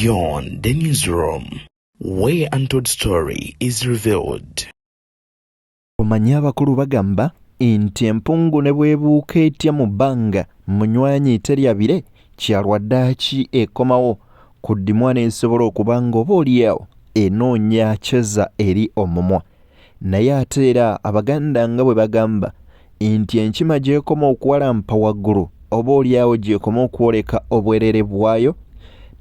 Beyond the Newsroom, where untold story is revealed. Omanyi abakulu bagamba nti empungu ne bw'ebuuka etya mu bbanga munywanyi terya bire kyalwa ddaaki ekomawo ku ddimwa n'esobola okuba nga oba oliawo enoonya kyeza eri omumwa. Naye ate era Abaganda nga bwe bagamba nti enkima gy'ekoma okuwalampa waggulu oba oliawo gy'ekoma okwoleka obwerere bwayo.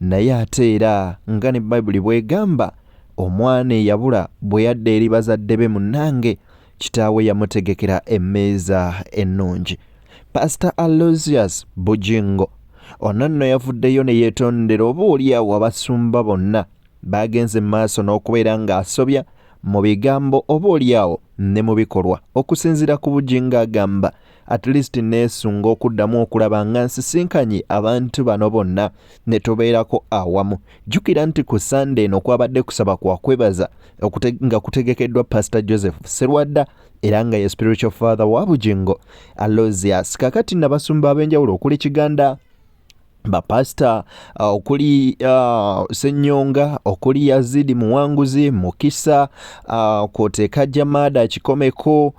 Naye ate era nga ne Bayibuli bw'egamba, omwana eyabula bwe yadda eri bazadde be munnange, kitaawe yamutegekera emmeeza ennungi. Pastor Aloysius Bugingo ono nno yavuddeyo ne yeetondera oba oliawo abasumba bonna baagenze mu maaso n'okubeera ng'asobya mu bigambo oba oliawo ne mu bikolwa. Okusinziira ku Bugingo agamba, at least neesunga okuddamu okulaba nga nsisinkanye abantu bano bonna ne tubeerako awamu. Jjukira nti ku Sande eno kwabadde kusaba kwa kwebaza nga kutegekeddwa Pastor Joseph Sserwadda era nga ye spiritual father wa Bugingo Aloysius. Kaakati nabasumba ab'enjawulo okuli Kiganda, bapasita okuli Ssenyonga, okuli Yazidi Muwanguzi, Mukisa, kwoteeka Jamada Kikomeko,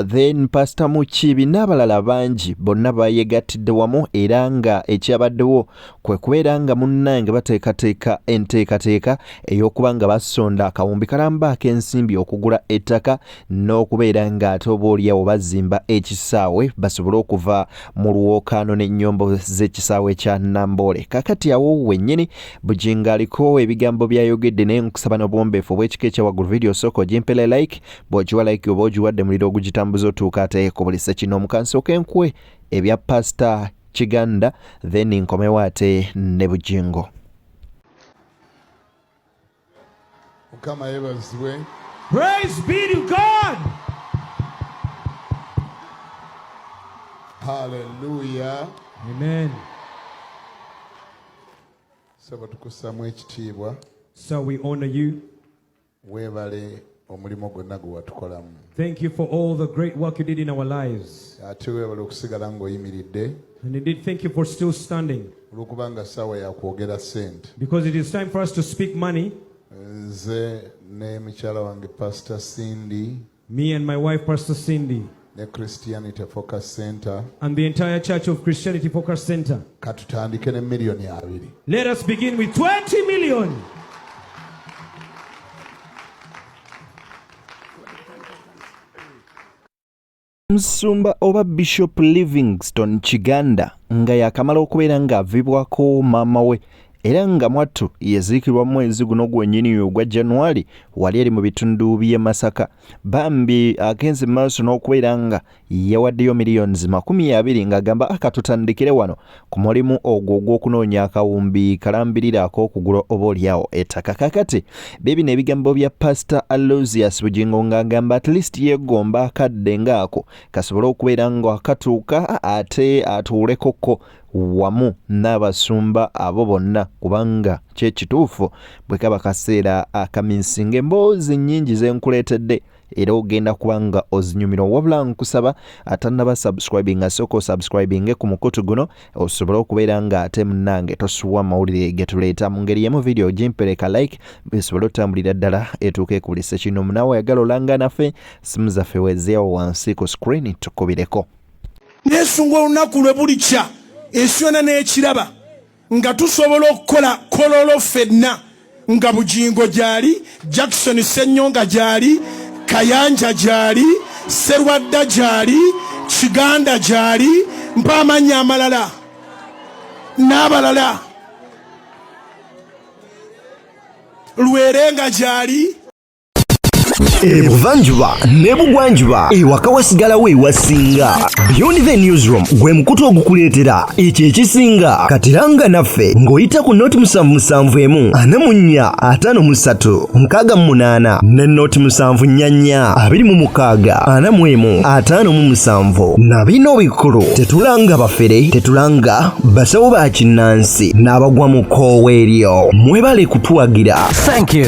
then Pastor Mukiibi n'abalala bangi bonna bayegattidde wamu era nga ekyabaddewo kwe kubeera nga munnange bateekateeka enteekateeka ey'okuba nga basonda akawumbi kalamba ak'ensimbi okugula ettaka n'okubeera ng'ate oba oliawo bazimba ekisaawe basobole okuva mu lwokaano n'ennyombo z'ekisaawe kya Namboole. Kaakati awo wennyini Bugingo aliko ebigambo by'ayogedde, naye nkusaba n'obuwombeefu obw'ekika ekya waggulu vidiyo osooka ogimpere like, bw'ogiwa like oba ogiwadde muliro ogugitambuza otuuka ate ku buli ssekinnoomu. Kansooke nkuwe ebya Pasita Kiganda then nkomewo ate ne Bugingo. Mukama yeebazibwe. Praise be to God. Hallelujah. Amen. Sebo tukussaamu ekitiibwa. So we honor you. Weebale omulimu gwonna gwe watukolamu. Thank you for all the great work you did in our lives. Ate weebale okusigala ng'oyimiridde. And indeed, thank you for still standing. Olw'okubanga ssaawa ya kwogera ssente. Because it is time for us to speak money. Nze ne mukyala wange Pastor Cindy. Me and my wife Pastor Cindy. Ne Christianity Focus Center. And the entire Church of Christianity Focus Center. Katutandike ne miliyoni abiri. Let us begin with 20 million. Omusumba oba Bishop Livingstone Kiganda nga yakamala okubeera ng'avibwako maama we era nga mwattu yaziikibwa mu mwezi guno gwennyini ogwa January wali eri mu bitundu by'e Masaka. Bambi agenze mu maaso n'okubeera nga yawaddeyo millions 20 ng'agamba akatutandikire wano ku mulimu ogwo ogw'okunoonya akawumbi kalambirira ak'okugula oba olyawo ettaka. Kaakati biibino ebigambo bya Pastor Aloysius Bugingo ng'agamba at least yeegomba akadde ng'ako kasobole okubeera nga katuuka ate atuulekoko wamu n'abasumba abo bonna, kubanga kye kituufu bwe kaba kaseera akaminsinga. Emboozi nnyingi ze nkuleetedde era ogenda kuba nga ozinyumirwa, wabula nkusaba atannaba subscribing asooka osubscribinge ku mukutu guno osobole okubeera nga ate munnange tosuwa mawulire getuleeta. Mu ngeri y'emu vidiyo gimpereka like esobole otambulira ddala etuuke ku buli ssekinoomu. Naawe oyagala olanga naffe, simu zaffe wezeewo wansi ku screen tukubireko. Nesunga olunaku lwe bulikya ensi yonna n'ekiraba nga tusobola okukola kololo ffenna nga Bugingo gyali, Jackson Ssenyonga gyali, Kayanja gyali, Sserwadda gyali, Kiganda gyali, mpa amannya amalala n'abalala, Lwerenga gyali. Ebuvanjuba n'ebugwanjuba ewaka wasigalawo ewasinga. Beyond the Newsroom gwe mukutu ogukuleetera ekyo ekisinga. Kati langa naffe ng'oyita ku noti musanvu musanvu emu ana mu nnya ataano mu ssatu mukaaga mu munaana ne noti musanvu nnya nnya abiri mu mukaaga ana mu emu ataano mu musanvu. Na bino bikulu, tetulanga bafere, tetulanga basawo ba kinnansi n'abagwa mu kkoowa eryo. Mwebale kutuwagira. Thank you.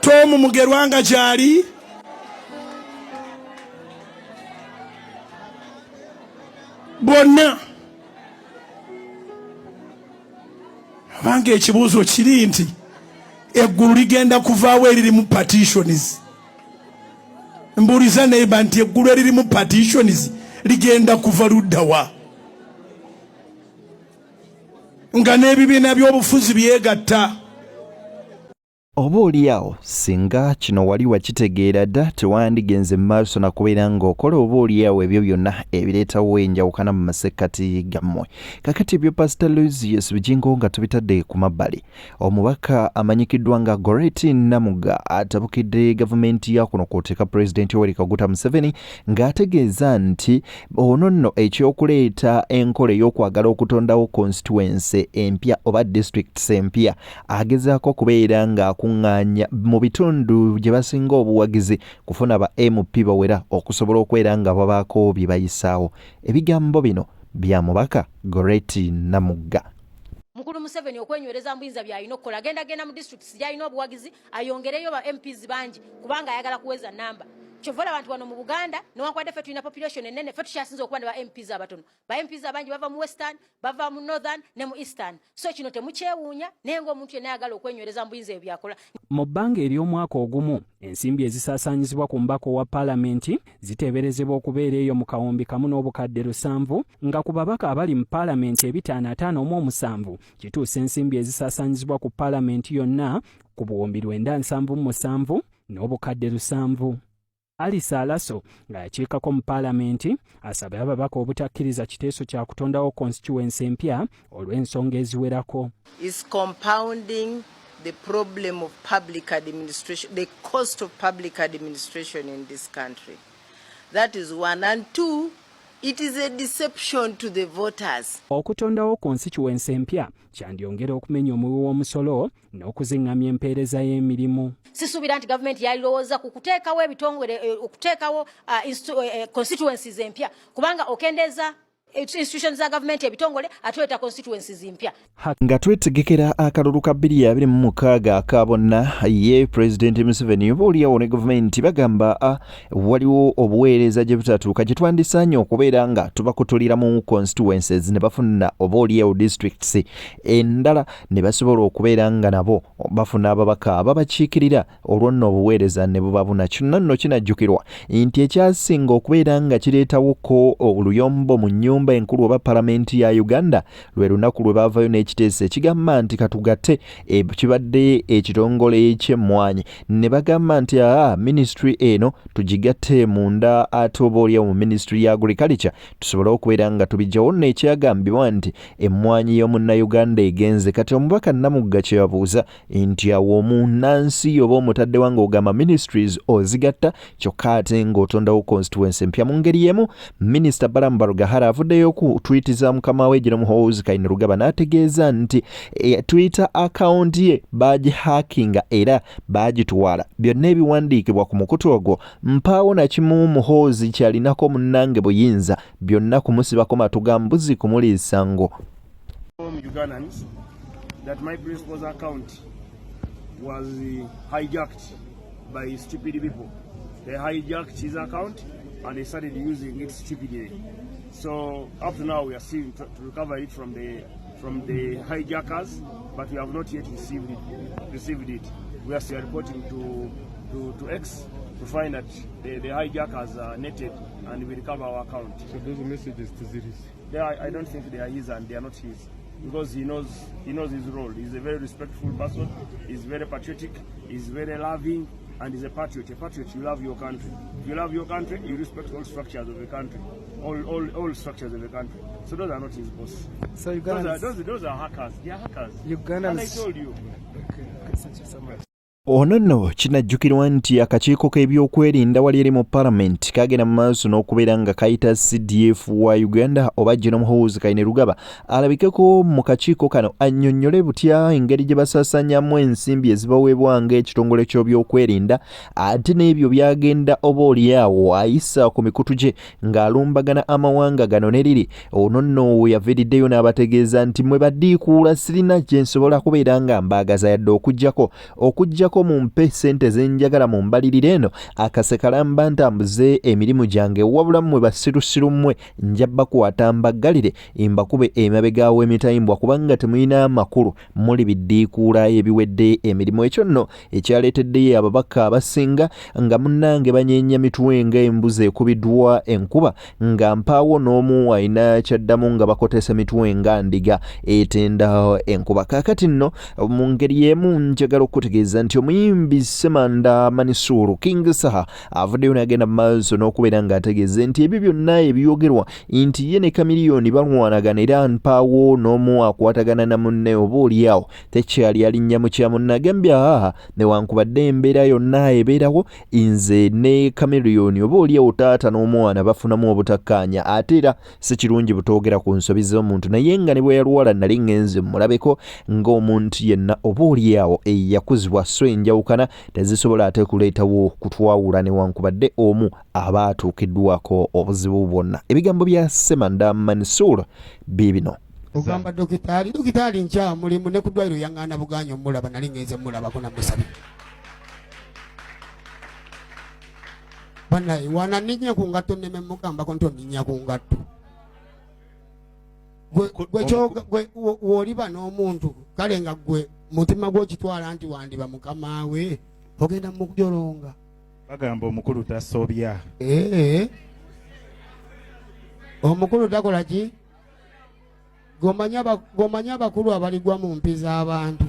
Tomu Mugerwa nga gyali, bonna. Kubanga ekibuuzo kiri nti eggulu ligenda kuvaawo eririmu partitions. Mbuuliza neighbor nti eggulu eririmu partitions ligenda kuva ludda wa? Nga n'ebibiina by'obufuzi byegatta. Oba oli awo singa kino wali wakitegeera dda, tewandigenze mu maaso na kubeera ng'okola oba oli awo ebyo byonna ebireetawo enjawukana mu masekkati gammwe. Kakati ebyo Pasita Aloysius Bugingo nga tubitadde ku mabbali, omubaka amanyikiddwa nga Goreti Namugga atabukidde gavumenti ya kuno kw'oteeka Pulezidenti Yoweri Kaguta Museveni ng'ategeeza nti ono nno eky'okuleeta enkola ey'okwagala okutondawo konsituwensi empya oba disitulikiti empya agezaako okubeera ng'akuŋŋaanya mu bitundu gye basinga obuwagizi kufuna ba MP bawera okusobola okubeera nga babaako bye bayisaawo. Ebigambo bino bya mubaka Goreti Namugga. Mukulu Museveni okwenywereza mu buyinza by'alina okukola, agenda genda mu districts gy'alina obuwagizi ayongereyo ba MPs bangi kubanga ayagala kuweza namba. Kyova olaba nti wano mu Buganda newankubadde ffe tulina population ennene, ffe tukyasinze okuba ne ba MPs abatono. Ba MPs abangi bava mu Western, bava mu Northern ne mu Eastern. So kino temukyewuunya, naye ng'omuntu yenna ayagala okwenywereza mu buyinza ebyo by'akola. Mu bbanga ery'omwaka ogumu, ensimbi ezisaasaanyizibwa ku mubaka owa Palamenti ziteeberezebwa okubeera eyo mu 7,700 nga ku babaka abali mu Palamenti 557 kituusa ensimbi ezisaasaanyizibwa ku Palamenti yonna ku 977,700. Alice Alaso nga yakiikako mu Palamenti asabye ababaka obutakkiriza kiteeso kya kutondawo constituency empya olw'ensonga eziwerako. Is compounding the problem of public administration, the cost of public administration in this country. That is one. And two, it is a deception to the voters. Okutondawo constituency empya kyandyongera okumenya omuwi w'omusolo n'okuziŋŋamya empeereza y'emirimu. Sisuubira nti gavumenti yalirowooza ku kuteekawo ebitongole, okuteekawo constituencies empya, kubanga okendeeza institutions za gavumenti, ebitongole, ate oleeta constituencies mpya. Nga twetegekera akalulu ka 2026 aka bonna, ye Pulezidenti Museveni oba oliawo ne gavumenti bagamba waliwo obuweereza gye butatuuka gye twandisaanye okubeera nga tubakutulira mu constituencies ne bafuna oba oliawo districts endala ne basobola okubeera nga nabo bafuna ababaka ababakiikirira, olwo nno obuweereza ne bubabuna. Kino nno kinajjukirwa nti ekyasinga okubeera nga kireetawoko oluyombo mu nnyumba enkulu oba palamenti ya Uganda lwe lunaku lwe baavayo n'ekiteeso ekigamba nti katugatte kibadde ekitongole ky'emmwanyi ne bagamba nti aa minisitule eno tugigatte munda ate oba oliawo mu minisitule ya agriculture tusobole okubeera nga tubijjawo. Nno ekyagambibwa nti emmwanyi y'omunnayuganda egenze. Kati omubaka Namugga kyebabuuza nti awo omunnansi oba omutaddewa ng'ogamba ministries ozigatta kyokka ate ng'otondawo constituency empya? Mu ngeri y'emu, Minisita Balaam Barugahara avuddeyo ku tweet za mukama we General Muhoozi Kainerugaba n'ategeeza nti Twitter account ye baagihackinga era baagitwala byonna ebiwandiikibwa ku mukutu ogwo. Mpaawo na kimu Muhoozi kyalinako munnange buyinza, byonna kumusibako matu ga mbuzi kumuliisa ngo. Ugandans that my principal's account was hijacked by stupid people. They hijacked his account and they started using it stupidly. So up to now we are still to recover it from the hijackers, but we have not yet received it. Received it. We are still reporting to X to find that the hijackers are netted and we recover our account. So those messages to Ziris? They are, I don't think they are his and they are not his because he knows his role. He's a very respectful person. He's very patriotic. He's very loving and he's a patriot. A patriot, you love your country. If you love your country, you respect all structures of the country, all structures of the country. So those are not his boss. So Those are Ugandans, those are hackers. They are hackers. Ugandans. And I told you. Okay, thank you so much. Ono nno kinajjukirwa nti akakiiko k'ebyokwerinda wali eri mu palamenti kagenda mu maaso n'okubeera nga kayita CDF wa Uganda oba General Muhoozi Kainerugaba alabikeko mu kakiiko kano annyonnyole butya engeri gye basaasaanyamu ensimbi ezibaweebwa ng'ekitongole ky'ebyokwerinda, ate n'ebyo byagenda oba oliawo ayisa ku mikutu gye ng'alumbagana amawanga gano ne liri. Ono nno we yaviiriddeyo n'abategeeza nti mwe baddiikuula, sirina kye nsobola kubeera nga mbaagaza yadde okuggyako. Muveeko mumpe ssente ze njagala mu mbalirira eno akase kalamba ntambuze emirimu gyange, wabula mmwe basirusiru mmwe nja bakwata mbaggalire mbakube emabega w'emitayimbwa kubanga temulina makulu, muli biddiikuula ebiwedde emirimu. Ekyo nno ekyaleeteddeyo ababaka abasinga nga munnange banyeenya mitwe ng'embuzi ekubiddwa enkuba nga mpaawo n'omu alina kyaddamu nga bakotese mitwe nga ndiga etenda enkuba. Kaakati nno mu ngeri y'emu njagala okukutegeeza nti omuyimbi Ssemanda Manisuuru King Saha avuddeyo n'agenda mu maaso n'okubeera ng'ategeeza nti ebyo byonna ebyogerwa nti ye ne Chameleone balwanagana era mpaawo n'omu akwatagana na munne oba olyawo tekyali alinnya mu kya munne. Agambye aa newankubadde embeera yonna ebeerawo nze ne Chameleone oba olyawo taata n'omwana bafunamu obutakkaanya ate era si kirungi butoogera ku nsobi z'omuntu naye nga ne bwe yalwala nali ŋŋenze mmulabeko ng'omuntu yenna oba olyawo eyakuzibwa so enjawukana tezisobola ate kuleetawo kutwawula newankubadde omu aba atuukiddwako obuzibu bwonna. Ebigambo bya Ssemanda Mansoor biibino. Ogamba dokitaali, dokitaali nkyamulimu ne ku ddwaliro yaŋŋaana bugaanyi omulaba nali ŋŋenze mmulabako namusabi. Banaye wananinya ku ngatto nneme mugambako nti oninnya ku ngatto. Gwe w'oliba n'omuntu kale nga gwe mutima gw'okitwala nti wandiba mukama we ogenda mukujolonga. Bagamba omukulu tasobya. Ee, omukulu takola ki? Gomanya abakulu abaligwa mu mpi z'abantu.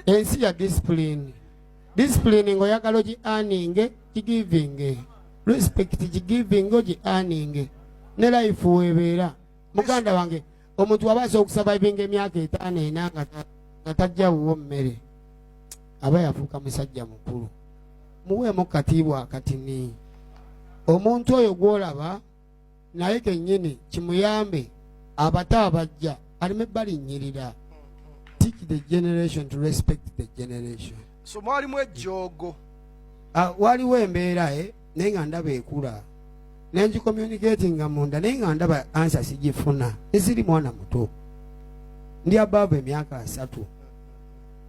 Ensi ya discipline. Discipline ng'oyagala ogi earning, gigiving. Respect gigiving ogi earning. Ne life weebeera. Muganda wange, omuntu waba asobola okusurvivinga emyaka 5 4 nga tajja wuwo mmere, aba yafuuka musajja mukulu. Muweemu katiibwa akatini. Omuntu oyo gw'olaba naye kennyini kimuyambe abato abajja aleme balinnyirira. Teach the generation to respect the generation. So mwalimu ejjoogo. Waliwo embeera naye nga ndaba ekula nengi-communicatinga munda naye nga ndaba answer sigifuna. Eziri mwana muto ndi above emyaka 30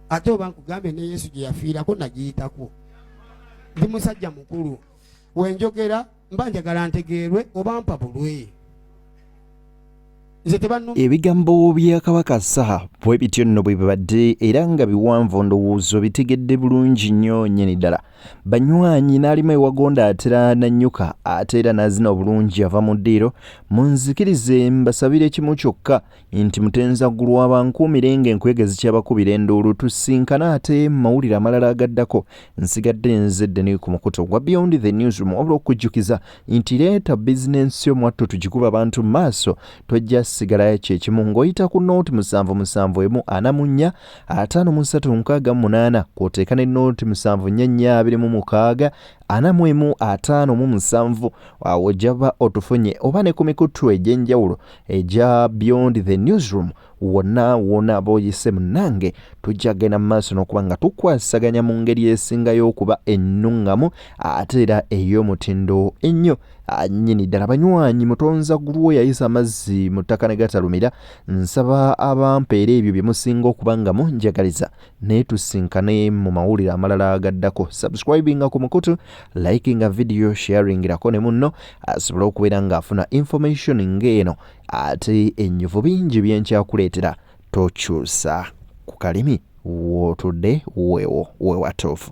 ate oba nkugambye ne Yesu gye yafiirako nagiyitako. Ndi musajja mukulu, wenjogera mba njagala ntegeerwe oba mpabulwe. Nze tebannu. Ebigambo bya Kabaka Saha bwe bityo nno bwe bibadde era nga biwanvu, ndowooza obitegedde bulungi nnyo nnyini ddala. Banywanyi n'alima ewagonda atera nannyuka ate era n'azina obulungi ava mu ddiiro. Munzikirize mbasabire kimu kyokka nti Mutenzaggulu abankuumire ng'enkuyege zikyabakubira enduulu. Tusinkane ate mu mawulire amalala agaddako. Nsigadde nze Ddeni ku mukutu ogwa Beyond the Newsroom, wabula okujjukiza nti leeta bizinensi yo mwattu tugikuba abantu mu maaso, tojja sigalayo kyekimu ng'oyita ku nooti 771 44 53 68 kw'oteeka ne nooti 74 26 41 57 awo ojja otufunye, oba ne ku mikutu egy'enjawulo egya Beyond the Newsroom wonna wonna b'oyise munnange, tujja kugenda mu maaso n'okuba nga tukwasaganya mu ngeri esingayo okuba ennuŋŋamu ate era ey'omutindo ennyo nnyini ddala. Banywanyi, mutonza gulwo yayisa amazzi mu ttaka ne gatalumira. Nsaba abampeera ebyo bye musinga okuba nga munjagaliza, naye tusinkane mu mawulire amalala agaddako. Subscribinga ku mukutu, likinga video, sharingirako ne munno asobole okubeera ng'afuna information ng'eno ate ennyuvu. Bingi byenkyakuleetera, tokyusa ku kalimi wootudde weewo wewatuufu.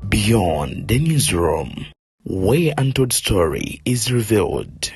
Beyond the Newsroom, where untold story is revealed.